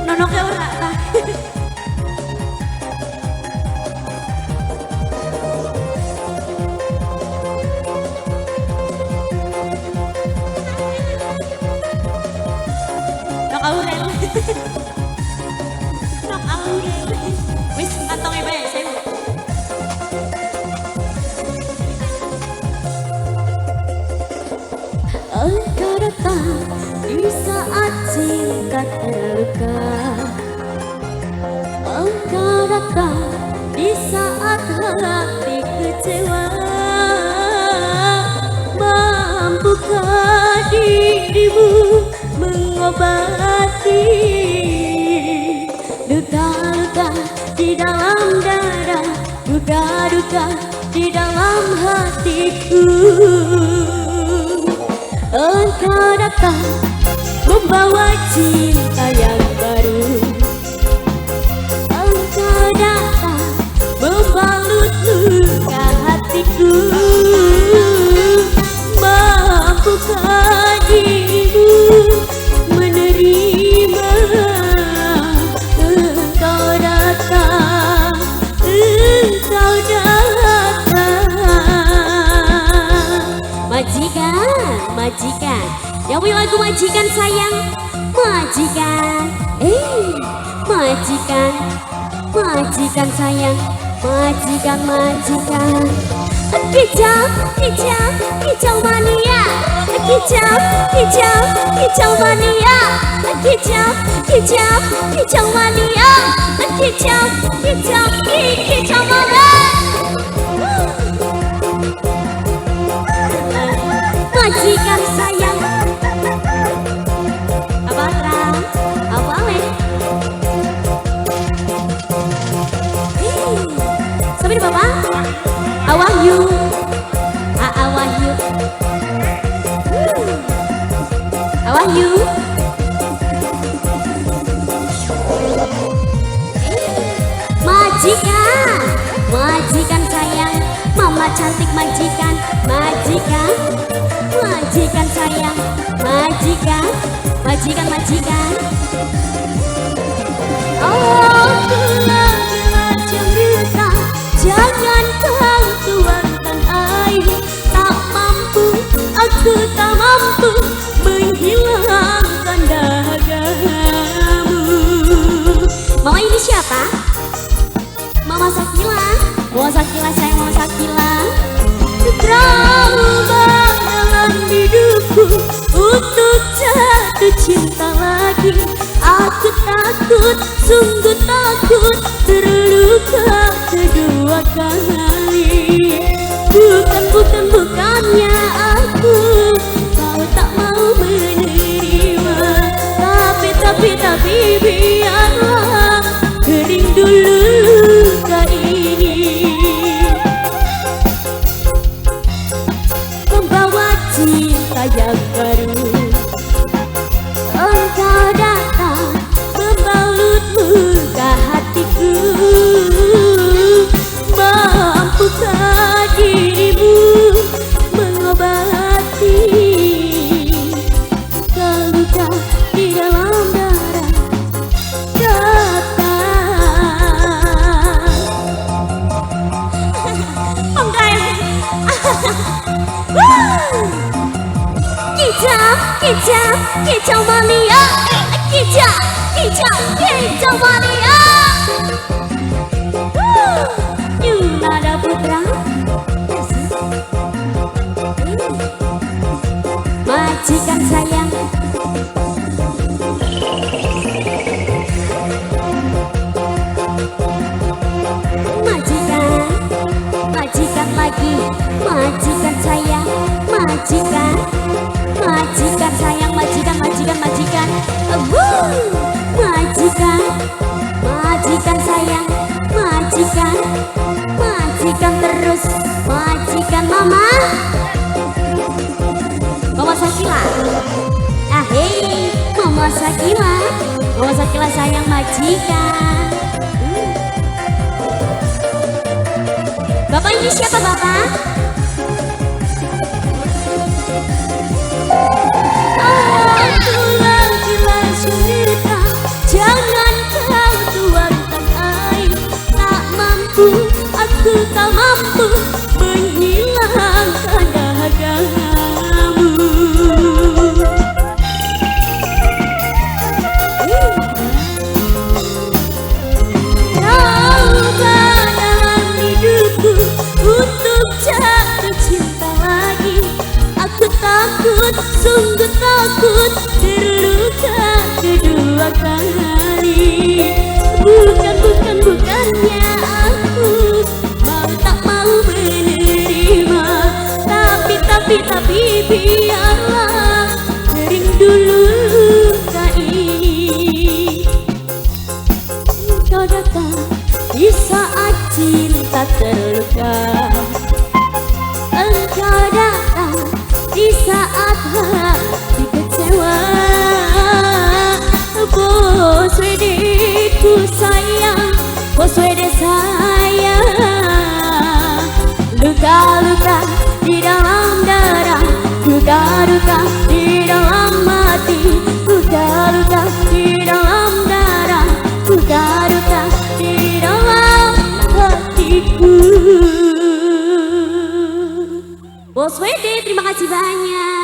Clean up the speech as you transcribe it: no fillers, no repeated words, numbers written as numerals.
Nonoknya ora ta. Nok Aurel. Nok Aurel. Wis kantonge bae sewu. Engkau datang di saat cinta terluka. Engkau datang di saat hati kecewa. Mampukah dirimu mengobati luka-luka di dalam dada, duka-duka di dalam hatiku. Engkau datang membawa cinta yang baru. Engkau datang membalut luka hatiku. Mampukah dirimu menerima? Engkau datang, engkau datang. Majikan, majikan. Yang punya lagu majikan sayang, majikan, majikan, majikan sayang, majikan, majikan. Kicau, kicau, kicau mania. Kicau, kicau, kicau mania. Kicau, kicau, kicau mania. Kicau, kicau, kicau mania. Majikan sayang. Apa terang? Apa ale? Sampai di bapak. Awahyu, awahyu, awahyu. Majikan, majikan sayang, mama cantik majikan, majikan, majikan sayang, majikan, majikan, majikan. Oh, gelap cerita, jangan kau tuangkan air. Tak mampu, aku tak mampu menghilangkan dahagamu. Mama ini siapa? Mama Sakila, Mama Sakila sayang, Mama Sakila. Trauma dalam hidupku untuk jatuh cinta lagi. Aku takut, sungguh takut terluka kedua kali. Bukan, bukan, bukannya aku kau tak mau menerima. Tapi, tapi, tapi biarlah kering dulu luka ini. Membawa cinta yang baru. Engkau datang membalut luka hatiku. Mampukah dirimu mengobati luka di dalam darah datang. Penggai. Kicau, kicau, kicau mania. Kicau, kicau, kicau mania. Yunada Putra. Majikan sayang. Majikan, majikan lagi, majikan sayang, majikan, majikan sayang, majikan, majikan, majikan. Majikan, majikan sayang, majikan, majikan terus, majikan mama. Mama Sakila. Ah hei, Mama Sakila, Mama Sakila sayang majikan. Bapak ini siapa bapak? Aku lagi Bos WD, terima kasih banyak.